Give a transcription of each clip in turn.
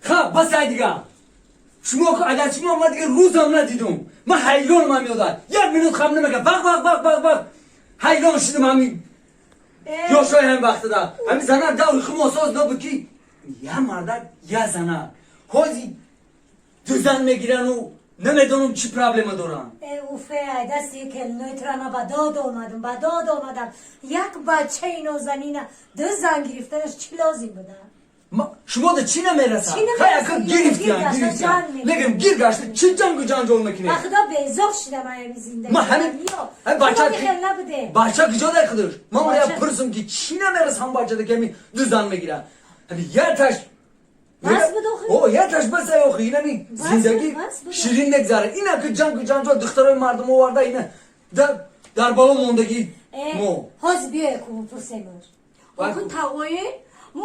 Ха, бас ай дига. Шумо агар шумо ма дига рӯзам надидум. Ма ҳайронам ҳами одат. Як минут хам намека. Вақ вақ вақ вақ вақ. Ҳайрон шудам ҳами ёшои ҳами вақтада. Ҳами занак даври хумо соз набуд ки я мардак, я занак. Ҳози ду зан мегирану намедонам чӣ проблема доранд. Уфе, дасти келинои тура ма ба дод омадам, ба дод омадам. Як бачаи нозанина ду зан гирифтанаш чӣ лозим буда? Шумо да чӣ намерасад? Чӣ намерасад? Хай, ака гирифтиян, Гир гашта, гирифтиян. ҷанг мекунем. Лекин гир гашта чӣ ҷангу ҷанҷол мекунед? Ба худо безор шидам аями зиндагӣ. Ма ҳамин ҳамин бача хел набуде. Бача куҷо дай худаш? Ман Бача- оя пурсум ки чӣ намерасам бачада ки ҳами ду зан мегирад. Ҳами яташ Бас буд охи? О, яташ бас ай охи, инами Бас зиндагӣ буд, бас буд. ширин мегзарад. Ина ки ҷангу ҷанҷол духтарои мардум оварда, ина дар боло мондагӣ мо. Ҳоз биёе ку пурсемаш. Охи тағоӣ,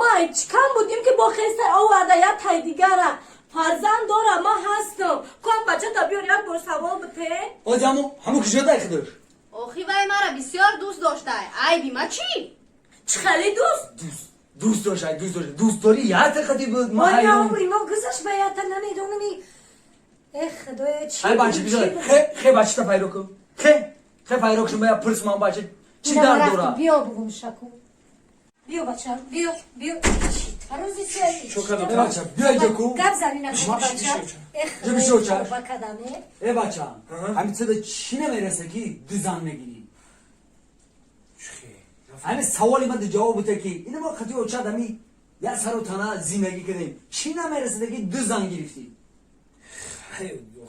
ма чикам будем ки бо хеста оварда як тай дигара фарзанд дора ма ҳастам. Ком бачата биёр, як бор савол бите. Ози ҳаму куҷо дай худаш? Охи вай мара бисёр дӯст доштай. Айби ма чӣ? Чӣ хеле дӯст? Дӯст дӯст дошай, дӯст дошай. Дӯстдорӣ ята қади буд, ма Ой, ҳайрон. умри мо гузашт ба ята, намедонам. Э, худоё, чӣ Ай бача буд, бизор. чӣ буд? Хе, хе, бачата пайро кун. Хе, хе, пайро кун, бая пурс ман бача чӣ Ина дард рафту дора? Биё бугум шаку. Биё бача, биё, биё. Чӣ тарози сиёи? Чо кардам? Э бача, биё инҷо ку. Гап зани накун бача. Э, Ҷо бишо, худоё, чаш. тавба кардам, э. Э бача, ҳамин чида чӣ намераса ки ду зан мегирӣ? Ҳамин саволи ман ҷавоб буда ки ина мо қати очад ҳами як сару тана зиндагӣ кардем. Чӣ намерасида ки ду зан гирифтӣ?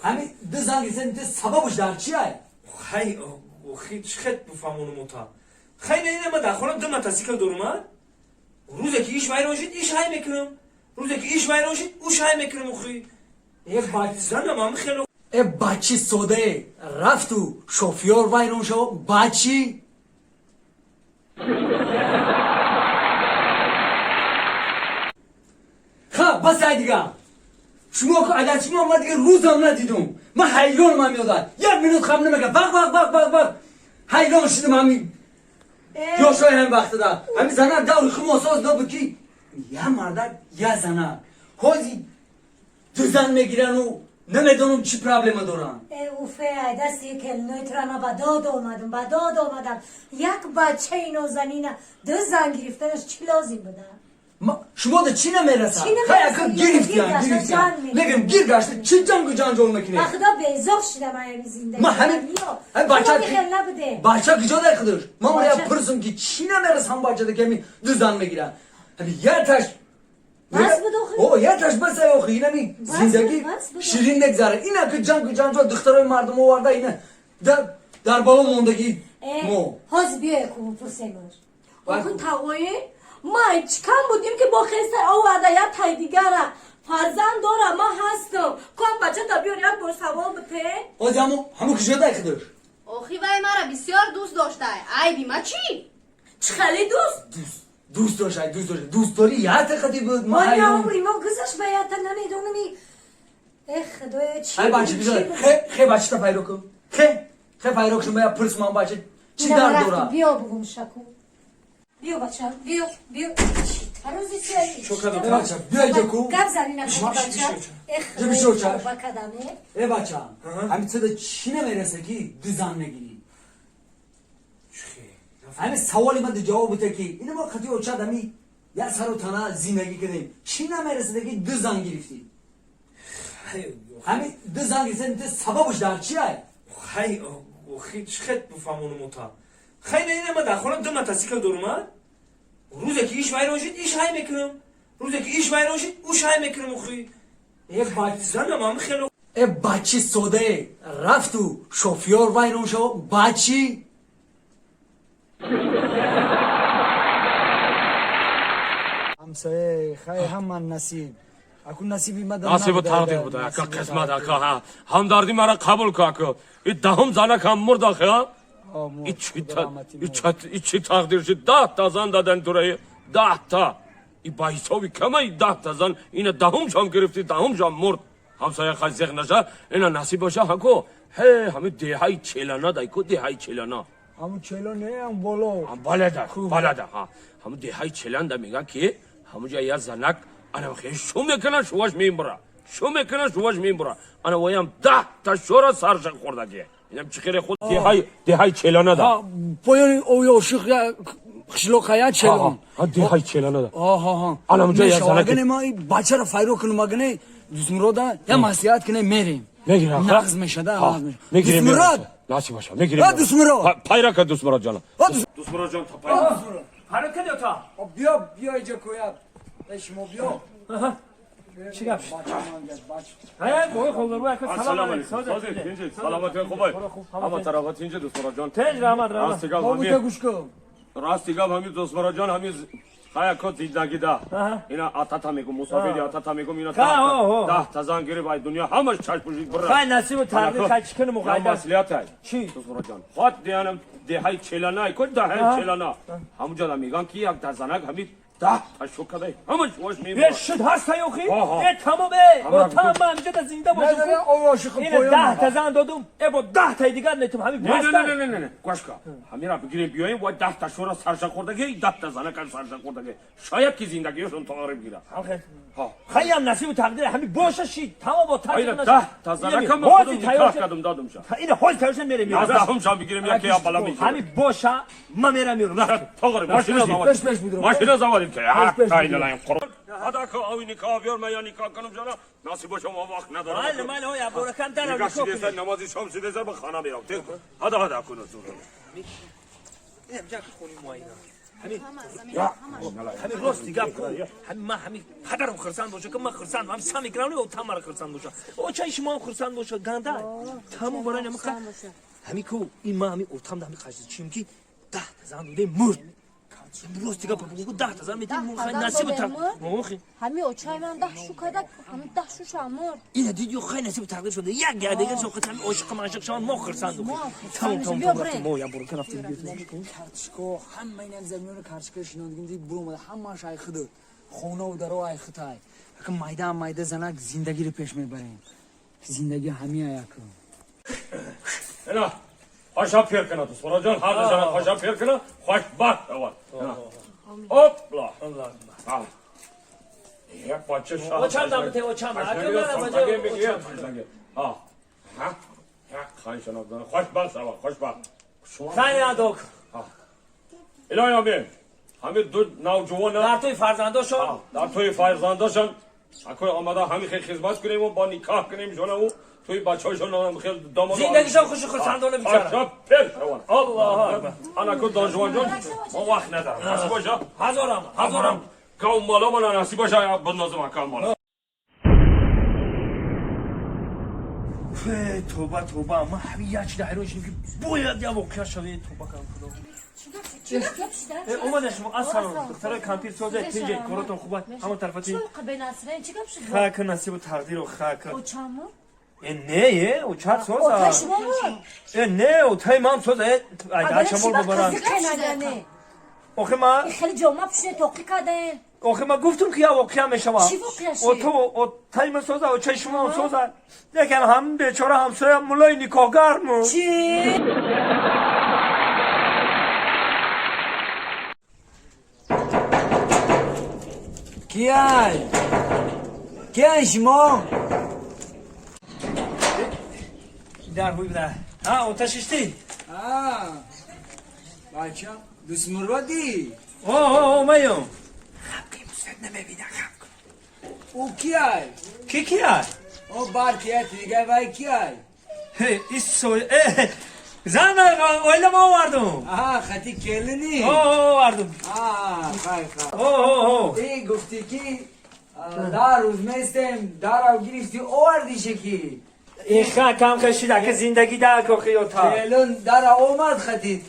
Ҳамин ду зан гирифтан сабабаш дар чи ай? Хай, охи чӣ хел бифаҳмонум ота? Хай, не, ина ма дар хона ду мотосикл дорум, а? Рӯзе ки иш вайрон шид, иш ҳай мекунам. Рӯзе ки иш вайрон шид, уш ҳай мекунам, охи. Э бача, Занам ҳами хело. Э бачи содае рафту шофёр вайрон шо, бачи. Ха, бас ай дига. Шумо агар шумо ма дига рӯзам надидум. Ман ҳайронам ҳами одат. Як минут хам намека. Вақ вақ вақ вақ вақ. Ҳайрон шудам ҳами ёшои ҳами вақтада. Ҳами занак даври хумо соз набуд ки я мардак, я занак. Ҳози ду зан мегирану намедонам чӣ проблема доранд. Э, уфе, дасти келинои тура ма ба дод омадам, ба дод омадам. Як бачаи нозанина ду зан гирифтанаш чӣ лозим буда? Шумо да чӣ намерасад? Чӣ намерасад? Хай, ака гирифтиян, Гир гашта, гирифтиян. ҷанг мекунем. Лекин гир гашта чӣ ҷангу ҷанҷол Ба мекунед? худо безор шидам аями зиндагӣ. Ма ҳамин ҳамин бача хел набуде. Бача куҷо дай худаш? Ман оя Бача- пурсум ки чӣ намерасам бачада ки ҳами ду зан мегирад. Ҳами яташ Бас буд охи? О, яташ бас ай охи, инами Бас зиндагӣ буд, бас буд. ширин мегзарад. Ина ки ҷангу ҷанҷол духтарои мардум оварда, ина дар боло мондагӣ мо. Ҳоз биёе ку пурсемаш. Охи тағоӣ, ма чикам будем ки бо хеста оварда як тай дигара фарзанд дора ма ҳастам. Ком бачата биёр, як бор савол бите. Ози ҳаму куҷо дай худаш? Охи вай мара бисёр дӯст доштай. Айби ма чӣ? Чӣ хеле дӯст? Дӯст дӯст дошай, дӯст дошай. Дӯстдорӣ ята қади буд, ма Ой, ҳайрон. умри мо гузашт ба ята, намедонам. Э, худоё, чӣ Ай бача буд, бизор. чӣ буд? Хе, хе, бачата пайро кун. Хе, хе, пайро кун, бая пурс ман бача чӣ Ина дард рафту дора? Биё бугум шаку. Биё бача, биё, биё. Чӣ тарози сиёи? Чо кардам? Э бача, биё инҷо ку. Гап зани накун бача. Э, Ҷо бишо, худоё, чаш. тавба кардам, э. Э бача, ҳамин чида чӣ намераса ки ду зан мегирӣ? Ҳамин саволи ман ҷавоб буда ки ина мо қати очад ҳами як сару тана зиндагӣ кардем. Чӣ намерасида ки ду зан гирифтӣ? Ҳамин ду зан гирифтан сабабаш дар чи ай? Хай, охи чӣ хел бифаҳмонум ота? Хай, не, ина ма дар хона ду мотосикл дорум, а? Рӯзе ки иш вайрон шид, иш ҳай мекунам. Рӯзе ки иш вайрон шид, уш ҳай мекунам, охи. Э бача, Занам ҳами хело. Э бачи содае рафту шофёр вайрон шо, бачи. Ҳамсоя, хай, ҳама насиб. Аку насиби ма Насибу тақдир буда, ака, қисмат, ака, ҳа. Ҳамдардӣ мара қабул ку, ака. И даҳум занак ҳам мурд, ахи, ҳа? И чӣ тақдир шид? 10 та зан дадан тураи, 10 та. И ба ҳисоби камаи 10 та зан, ина даҳумшам гирифтӣ, даҳумшам мурд. Ҳамсоя, хай, зиқ наша, ина насиб боша, ҳако. Ҳе, ҳами деҳаи Челана дай ку, деҳаи Челана. Ҳамун чело не, ам боло. Балада, балада, ҳа. Ҳамун деҳаи Челанда меган ки ҳамунҷа як занак Ана хе шу мекунад, шуваш мебура. Шу мекунад, шуваш мебура. Ана воям 10 та шура сарша хӯрдагӣ. Инам чӣ хеле худ деҳаи Челана да. Поёни ои ошиқ я қишлоқа я Челон. Деҳаи Челана да. Ҳа. Ана онҷо як занак. Агане ма бачаро файро кунум, агане Дусмурода я маслиҳат кунем, мерем. Мегирам. Нағз мешада, нағз мешада. Мегирем. Дусмурод! Насиб боша. Мегирем. Ҳа, Дусмурод! Пайра ка Дусмурод ҷон. Дусмурод ҷон та пайра. Пайра кадӣ та? Биё, биё иҷо коя. Эй шумо биё. Чӣ гап шуд? Ҳа, гой хуб, рӯ Салом алейкум. Саломат хубай. Ҳама тарафат инҷо Дусмурод ҷон. Тез раҳмат, раҳмат. Рости гап Бобута гӯш кун. Рости гап ҳами Дусмурод ҷон ҳами хая ко зиндагӣ да. Ина атата мегум, мусофири атата мегум, ина 10 та зан гирифт, ай дунё ҳамаш чашм пӯшид бира. Хай насибу тақдир, хай чӣ кунем муқаддас. Маслиҳат ай. Чӣ? Дусмурод ҷон. Хот диянам деҳаи Челана, ай ко деҳаи Челана. Ҳамунҷо да меган ки як та занак ҳами 10 та шу кадай ҳамаш вош мебура. Е шуд ҳаст охи? Е тамом, е. О там ман инҷо да зинда бошам. Ина 10 та зан додум, е бо 10 таи дигар нетум ҳами Не, не, не, не, не, гӯш ка. Ҳамира бигирем биёем, вай 10 та шура сарша хӯрдагӣ, 10 та занака сарша хӯрдагӣ. Шояд ки зиндагиашон тоғри бигирад. Ҳа. Хайям насибу тақдир ҳами боша шид, тамом бо тақдир. Ина 10 та занака ман худам никоҳ кардам додум ша. Ина ҳоз тайёрша мерем. Яздаҳум ша бигирем яке я бала мегирем. Ҳами боша ма мерам меёрам. Тоғри машина заводим. Машина заводим ки. Ҳадака ави никоҳ биёр, ман я никоҳ кунам ҷана. Насиб боша мо вақт надорам. Майли, майли, ҳоя боракан дарав никоҳ кунем. Намози шом шида ба хона мерам. Ҳада ҳада куну зур. Инам ҷа хони мо ина. Ҳами рости гап ку. Ҳами ман ҳами падарам хурсанд боша, ки ман хурсанд, ҳами сам мекунам, о там мара хурсанд боша. О чай шумо ҳам хурсанд боша, ганда. Тамом барои ҳами ҳами ку ин ман ҳами отам да ҳами қажди чим ки 10 та зан додем мурд. Рости гап бигӯ 10 та зан метем мурд, хай насиб тақ. Охи. Ҳами очай ман 10 шу када, ҳами 10 шу ша мурд. Ина дидӣ хай насиб тақдир шуда. Як дигар шо хат ҳами ошиқ машиқ шаванд, мо хурсанд. Тамом, тамом, тамом, мо я буро рафтем. Картишко ҳама инам замиёни картишка шинондагим дид буромада ҳамааш ай худ. Хона даро ай хутай. Ака майда майда занак зиндагиро пеш мебарем. Зиндагӣ ҳами аяк. Ина Хоша пир кунад Дусмурод ҷон, ҳар ду зана хоша пир кунад, хушбахт шавад. Опла. Аллоҳ. Як бача шоҳ. Очам дамте, очам. Ака мара бача. Ҳа. Ҳа. Ҳа, ханшана хушбахт шавад, хушбахт. Хай адок. Илоҳи амин. Ҳамин ду навҷувона дар тӯи фарзандошон, дар тӯи фарзандошон акои омада ҳамин хел хизмат кунем ва бо никоҳ кунем шонаву توی بچه‌هاشون هم خیلی داماد زندگیشون خوش خرسندانه بیچاره. خوش پر شوان. الله اکبر. انا کو دانجوان جان ما وقت ندارم. نصیب باشه. هزارم هزارم. کام مالا من نصیب باشه بندازم کام مالا. توبه توبه ما همین یک چیز حیران شدیم که باید یه واقعه شوه توبه کنم خدا. اومده شما از سلام دختر کامپیر سازه تینجه کاراتون خوبه همون طرفتی. چون قبل نصرین چی گپ شد؟ خاک نصیب و تقدیر و خاک. او چمو؟ نه او چت سازه. او شما بود. نه او تای مام سازه. ای چمول ببرن. آخه ما خیلی جامعه پشت توقی کردن. آخه ما گفتم که یا واقعا میشوم. چی واقعا شد؟ او تو او تای من سازه او چه شما سازه. یکم هم بیچاره همسایه مولای نکاهگر مو. چی؟ کیای؟ کیای شما؟ در بوی بده. ها آتش شتی؟ ها. بچه دوست مرادی؟ او او او میم. خب که مستد نمیبینه خب کن. او کیای؟ کی کیای؟ او بار کیای دیگه وای کیای؟ هی ایس سوی زن اویل ما آوردم. آها خطی کلنی. او او آوردم. آه خای خای. او او او. ای گفتی کی در روز میستم در او گرفتی آوردی کی؟ این خاک هم خشیده که زندگی در کاخی و تا. کلون در اومد خطی.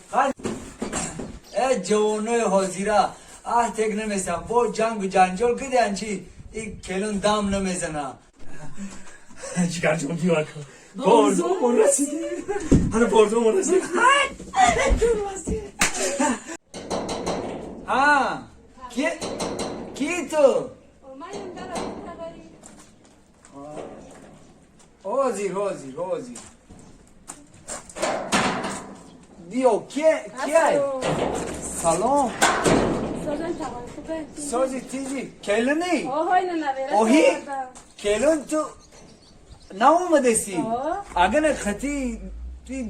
ای جوانای حاضره اه تک نمیسم با جنگ و جنجال کدی چی این کلون دم نمیزنه. جگر جون بیا کن. بارزو رسیدیم. هنو بارزو رسیدیم. ها کی کی تو؟ حاضر حاضر حاضر. بیا کی کی؟ سلام. سازی تیزی کلونی آهای نه نویره اوهی کلون تو نه سی اگر خطی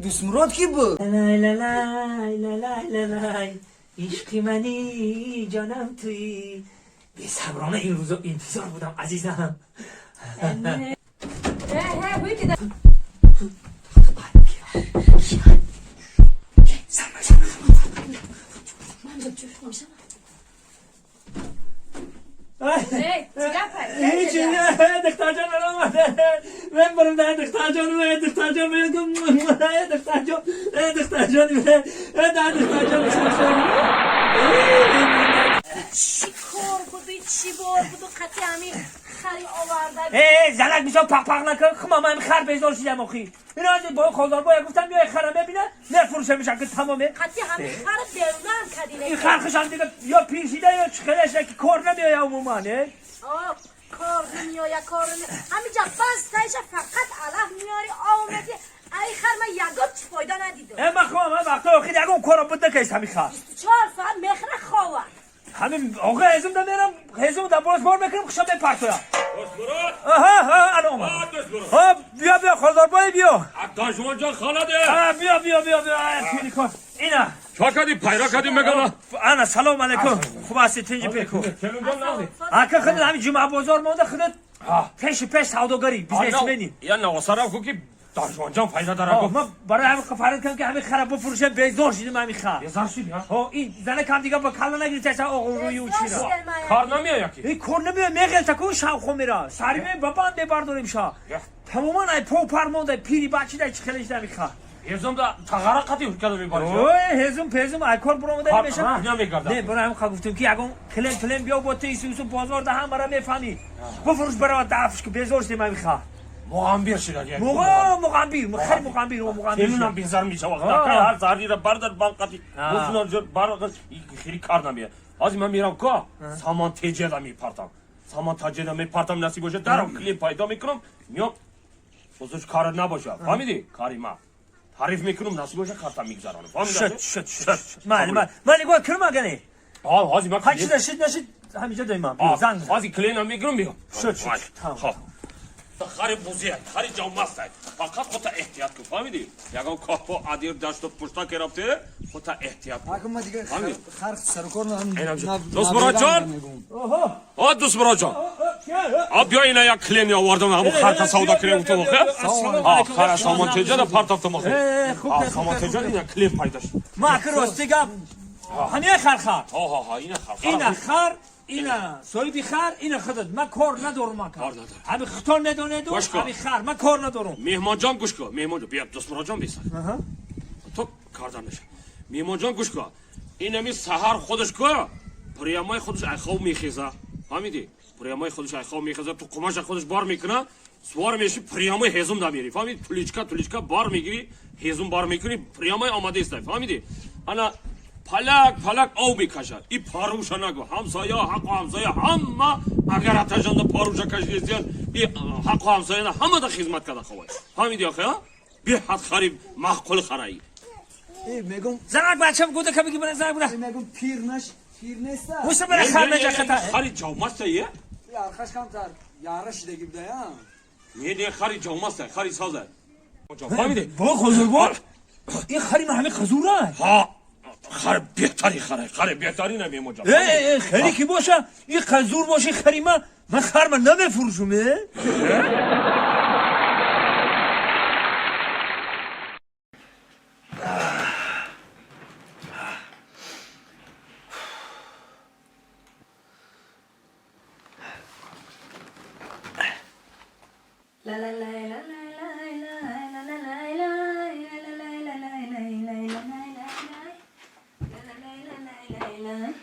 دوست مراد کی بود؟ لای لای لای لای لای عشقی منی جانم تویی. بی صبرانه این روزا انتظار بودم عزیزم. هیچی نه دختر جان من آمده. من برم ده دختر جان، دختر جان، دختر جان، دختر جان، دختر جان. چی کار بودی؟ چی بار بود؟ قطعی همین خری آورده. ای زنک میشم پق پق نکن. خب من خر بیزار شدم آخی. اینا از با خالدار باید گفتم بیای خرم ببینه نفروشه میشم که تمامه. قطعی همین خر بیرونم کردی. این خر خوشم دیگه یا پیرشیده یا چخلشه که کار نمیایه عموما. آه کار نمیایه، کار نمیایه. همینجا بس تایشه فقط علف میاری آو میدی. ای خر من یگان چی فایده ندیدم. من خواهم من وقتا آخر یگان کارم بود نکیست همین خر. 24 ساعت میخره خواه. همین آقا هزم دا میرم هزم دا باز بار میکنم خوشم بپرتویم. دوست مراد. آها ها الان اومد. دوست مراد. ها بیا بیا خالدار بای بیا. داشوان جان خالده. بیا بیا بیا بیا پیری کار. اینا. چه کردی پیرا کردی مگالا؟ انا سلام علیکم. خوب هستی تنجی پیکو. آکه خودت همین جمعه بازار مونده خودت پیش پیش سوداگری بیزنسمنی. یا نواسرم کو که داشوان جان فایده داره. من برای همین فرض کنم که همین خراب بفروشم بیزار شدیم همین خر. بیزار شدی ها؟ ها این زنه کم دیگه با کلا نگیری تسا آقا روی و چی را. کار نمیاد یکی. این کار نمیاد میگل تا کو شام خو میرا. سری می بابا برداریم شا. تماما ای پو پر مونده پیری بچی در چخلش نمیخواد. هزم دا تغاره قطعی کردم میبرش. اوه هزم پزم ای کار برآمده نمیشه. نمیگردم. نه برای همین گفتم که اگه کلن پلن بیا با تو ایسوسو بازار ده هم برای میفهمی. بفروش برای دفش که بیزار شدیم میخواد. مغامبیر شد دیگه. مغامبیر خیلی مغامبیر و مغامبیر. کلونم بیزار میشه وقت هر زاری را بردار بان قطعی. بوسنا جور بار خیلی کار نمیه. از من میرم کو سامان تجدا میپرتم. سامان تجدا میپرتم نصیب باشه درم کلی پیدا میکنم میام. خصوص کار نباشه. فهمیدی؟ کاری ما. تعریف میکنم نصیب باشه کارتا میگذرانم. فهمیدی؟ شد شد شد. من من من نگاه کنم اگه آه حاجی من هر چیز نشید نشید همینجا داریم من زنگ حاجی کلینم میگیرم میام. شد شد. خب خری بوزیه خری جاماست فقط خودت احتیاط کن فهمیدی؟ یگان کاپو ادیر داشت و پشتا که رفته خودت احتیاط کن. اگه ما دیگه خر سرکار ندارم. دوست مراد جان. آه دوست مراد جان. آ بیا اینا یک کلینی آوردم همون خر تا سودا کردیم تو بخیر. آ خر سامان تجارت پرتافتم آخه. آ سامان تجارت اینا کلین پیدا شد. ما که راستی گپ همین خر خر. ها ها ها اینا خر. اینا خر اینا صاحبی خر اینا خودت من کار ندارم. من کار ندارم. همین خطا ندونه دو همین خر من کار ندارم. مهمان جان گوش کن. مهمان جان بیا دوست مراد جان بیسار. تو کار دار نشه. مهمان جان گوش کن. این همی سحر خودش کو پریامای خودش اخو میخیزه. فهمیدی؟ پریامای خودش اخو میخیزه تو قماش خودش بار میکنه سوار میشی پریامای هزم دا میری. فهمیدی؟ تولیچکا تولیچکا بار میگیری هزم بار میکنی پریامای آماده است. فهمیدی؟ انا پلک پلک او میکشد. این پاروشا نگو همسایه حق همسایه همه اگر اتجان پاروشا کشیدیان این حق همسایه همه دا خدمت کرده خواه. فهمیدی آخه؟ بی حد خریب معقول خرایی. ای میگم زنک بچم گوده که بگی برای زنک بوده. میگم پیر نش پیر نیست. واسه برای خر نجا خطا. خری جاماست یه؟ یارخش کمتر یارش دیگه بوده یا. نه نه خری جاماست خری سازه. فهمیدی؟ با خزور این خری همه خزوره. ها خر بهتری خره خر بهتری نمی مجا. ای خری کی باشه این خزور باشه خری من خر من نمیفروشم. لا لا لا لا لا لا لا لا لا.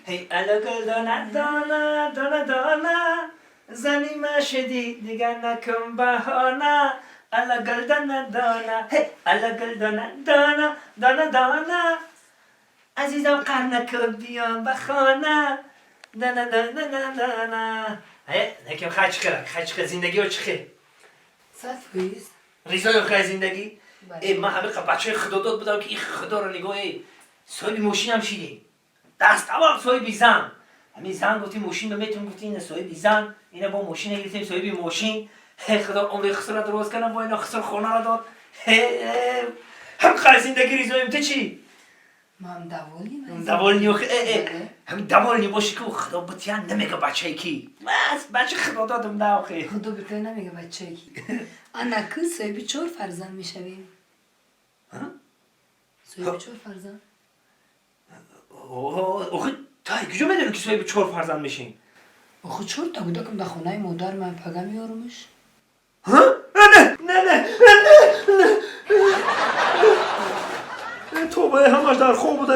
هی الو گل دانه دانه دانه دانه زنی ما شدی دیگه نکن بهانه. الو گل دانه دانه هی الو گل دانه دانه دانه دانه عزیزم قرنکو بیا به خانه نه نه نه نه نه نه نه. هی نکم خرج کرد خرج کرد زندگی ها چخه 100%. ریزای خیر زندگی. ای من همه بچه خدا داد بودم که این خدا رو نگاه. ای صاحب ماشین هم شیدیم دست اول صاحب زن Ҳамин зан гуфти, мошин ба метун гуфти, ина соҳиби зан, ина бо мошина гирифтем, соҳиби мошин. Хе, худо умри хусра дуруст кардам, бо ина хуср хонара дод. Хе, ҳам қай зиндагӣ ризоем, ту чӣ? Ман довольный. Довольный, охи, ҳам довольный бошӣ ку, худо битян намега бачаи ки. Бас, бача худо додам да, охи. Худо битя намега бачаи ки. Ана ку соҳиби чор фарзанд мешавем. Соҳиби чор фарзанд. Охи, тай куҷо медонӣ, ки соҳиби чор фарзанд мешем? Охи, чорта кӯдакам дар хонаи модар, ман пага меёрумш. Не, не, не, не, не. Тобаи, ҳамаш дар хоб буда.